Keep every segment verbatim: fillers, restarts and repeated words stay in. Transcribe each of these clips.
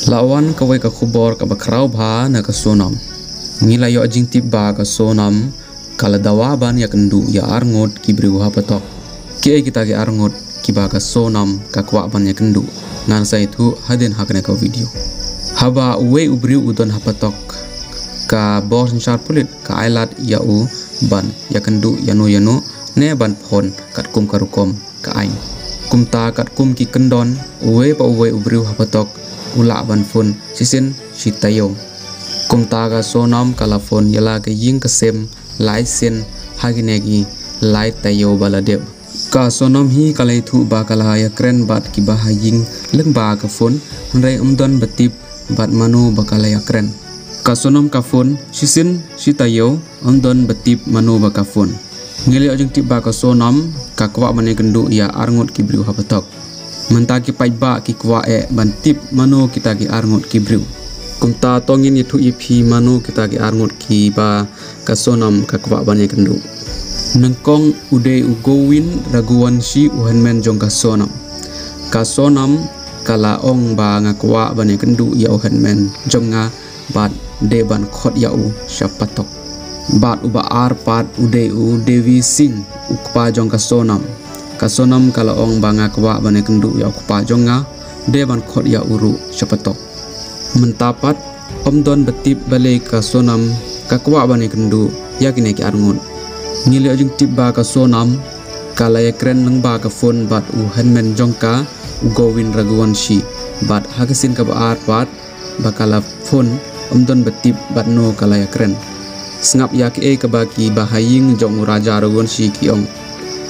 La wan kawei ka khubor kaba khraw bha na ka Sonam. Ngi la ïoh jingtip ba ka Sonam ka la dawa ban ïakynduh ïa arngut ki briew ha patok. Kiei kita ki arngut kiba ka Sonam ka kwah ban ïakynduh? Ngan sa ïathuh hadien ha kane ka video. Haba uwei u briew u don ha patok, ka bor synshar pulit ka ailad ïa u ban ïakynduh ïano ïano ne ban phone katkum ka rukom ka aiñ. Kumta katkum ki kyndon, uwei pa uwei u briew ha patok u lah ban phone shisien shi taïew. Kumta ka Sonam ka la phone ïa la ka ïing ka sem lai sien ha kine ki lai taïew ba la dep. Ka Sonam hi ka la ïathuh ba ka la ïakren bad kiba ha ïing lyngba ka phone, hynrei ym don ba tip bad mano ba ka la ïakren. Ka Sonam ka phone shisien shi taïew, ym don ba tip mano ba ka phone. Ngi la ïoh jingtip ba ka Sonam ka kwah ban ïakynduh ïa arngut ki briew ha patok. Mynta ki paidbah ki kwah eh ban tip mano kita ki arngut ki briew. Kumta to ngin ïathuh ïa phi mano kita ki arngut kiba ka Sonam ka kwah ban ïakynduh. Nyngkong u dei u Govin Raghuvanshi, u hynmen jong ka Sonam. Ka Sonam ka la ong ba nga kwah ban ïakynduh ïa u hynmen jong nga bad dei ban khot ïa u sha patok. Bad uba ar pat u dei u Devi Singh, u kpa jong ka Sonam. Ka Sonam ka la ong ba nga kwah ban ïakynduh ïa u kpa jong nga, dei ban khot ïa u ruh sha patok. Mynta pat ym don ba tip balei ka Sonam ka kwah ban ïakynduh ïa kine ki arngut. Ngi la ïoh jingtip ba ka Sonam ka la ïakren lyngba ka phone bad u hynmen jong ka, u Govin Raghuvanshi. Bad ha ka sien kaba ar pat ba ka la phone, ym don ba tip bad no ka la ïakren. Sngap ïa kiei kaba kiba ha ïing jong u Raja Raghuvanshi ki ong.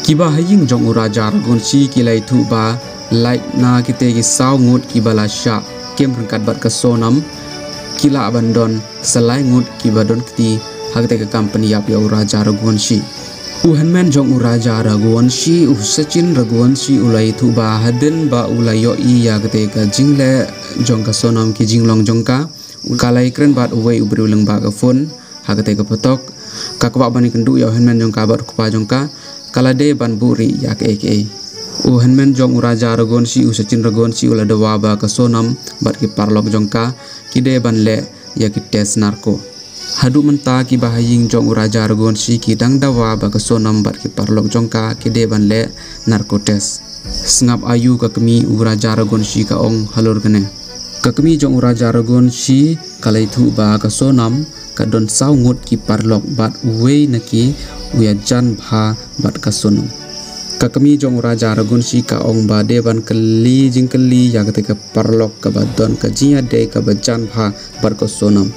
Kiba ha ïing jong u Raja Raghuvanshi ki la ïathuh ba lait na kite ki saw ngut kiba la shah kem ryngkat bad ka Sonam, ki lah ban don sa lai ngut kiba don kti ha kate ka kam pynïap ïa u Raja Raghuvanshi. U hynmen jong u Raja Raghuvanshi, u Sachin Raghuvanshi, u la ïathuh ba hadien ba u la ïohi ïa kate ka jingleh jong ka Sonam, ki jinglong jong ka, ka la ïakren bad uwei u briew lyngba ka phone ha kate ka patok. Ka kwah ban ïakynduh ïa u hynmen jong ka bad u kpa jong ka, ka la dei ban buhrieh ïa kiei kiei. U hynmen jong u Raja Raghuvanshi, u Sachin Raghuvanshi, u la dawa ba ka Sonam bad ki paralok jong ka ki dei ban leh ïa ki test narco. Haduh mynta kiba ha ïing jong u Raja Raghuvanshi ki dang dawa ba ka Sonam bad ki paralok jong ka ki dei ban leh narco test. Sngap aïu ka kmie u Raja Raghuvanshi ka ong halor kane. Ka kmie jong u Raja Raghuvanshi ka la ïathuh ba ka Sonam ka don saw ngut ki paralok bad uwei na ki u ïajan bha bad ka Sonam. Ka kmie jong u Raja Raghuvanshi ka ong ba dei ban kylli jingkylli ïa kata ka paralok kaba don ka jingïadei kaba jan bha bad ka Sonam.